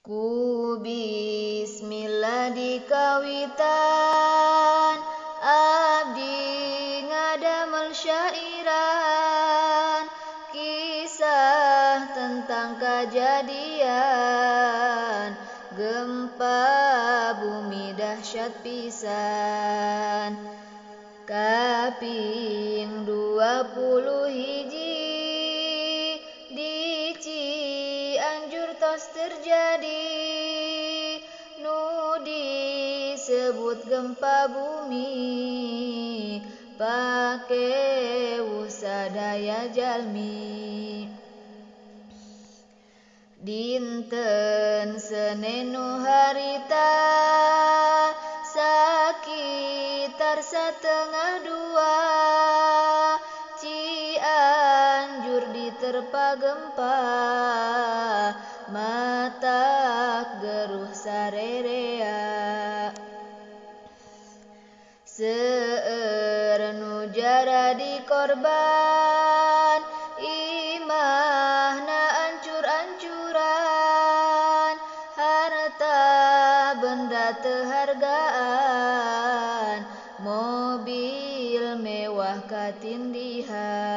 Ku bismillah dikawitan abdi ngadamel syairan kisah tentang kejadian gempa bumi dahsyat pisan kaping 21 di Cianjur tos terjadi nu disebut gempa bumi pakewuh sadaya jalmi dinten Senen nu harita sakitar 1:30 Cianjur diterpa gempa matak geruh sarerea seueur nu jaradi korban imahna ancur-ancuran harta benda teu hargaan mobil mewah katindihan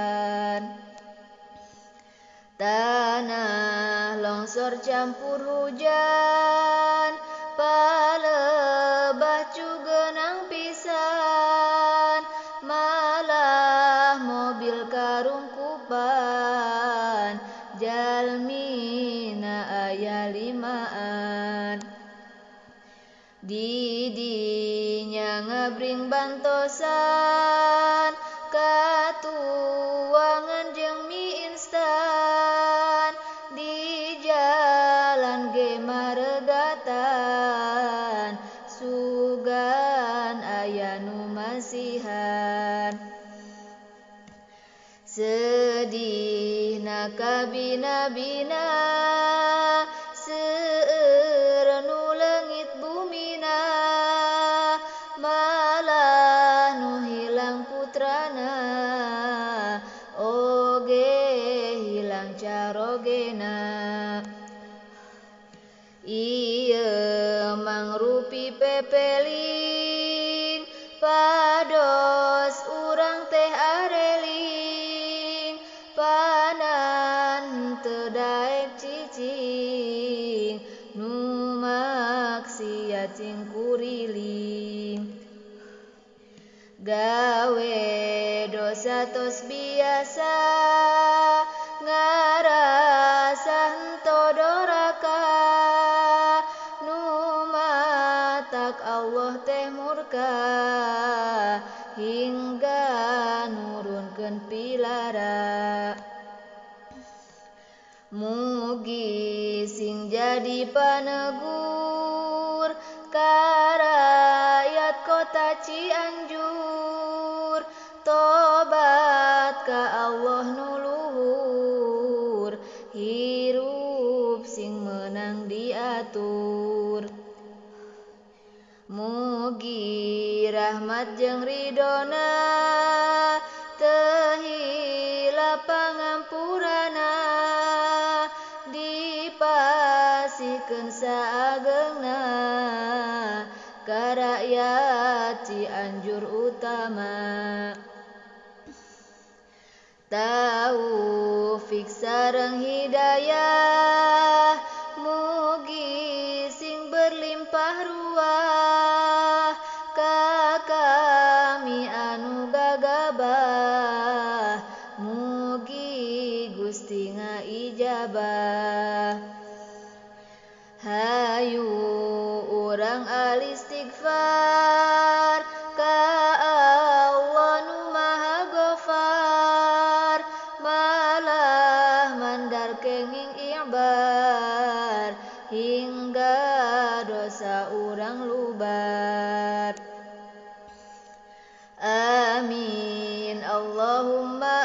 tanah longsor campur hujan palebah cugenang pisan malah mobil karungkupan jalmina aya 5an di dinya ngabring bantosan katuangan jeung mie instan di jalan ge maregatan sugan aya nu masihan sedihna kabina-bina seueur nu leungit bumina malah nu hilang putrana oge hilang carogena ieu mangrupi pepeling pados urang teh areling panan teu daek cicing nu maksiat sing kuriling gawe dosa tos biasa ngarasa henteu doraka nu matak Allah teh murka hingga nurunkeun pilara mugi sing jadi panegur ka rakyat kota Cianjur tobat ka Allah nu luhur hirup sing meunang diatur mugi rahmat jeung ridona teu hilap pangampurana dipasihkeun saageungna ka rakyat Cianjur utama taufik sareng hidayah mugi sing berlimpah ruah ka kami anu gagabah mugi Gusti ngaijabah hayu urang alistighfar ka Allah nu Maha Ghaffar malah mandar kenging i'bar hingga dosa urang lubar amin Allahumma.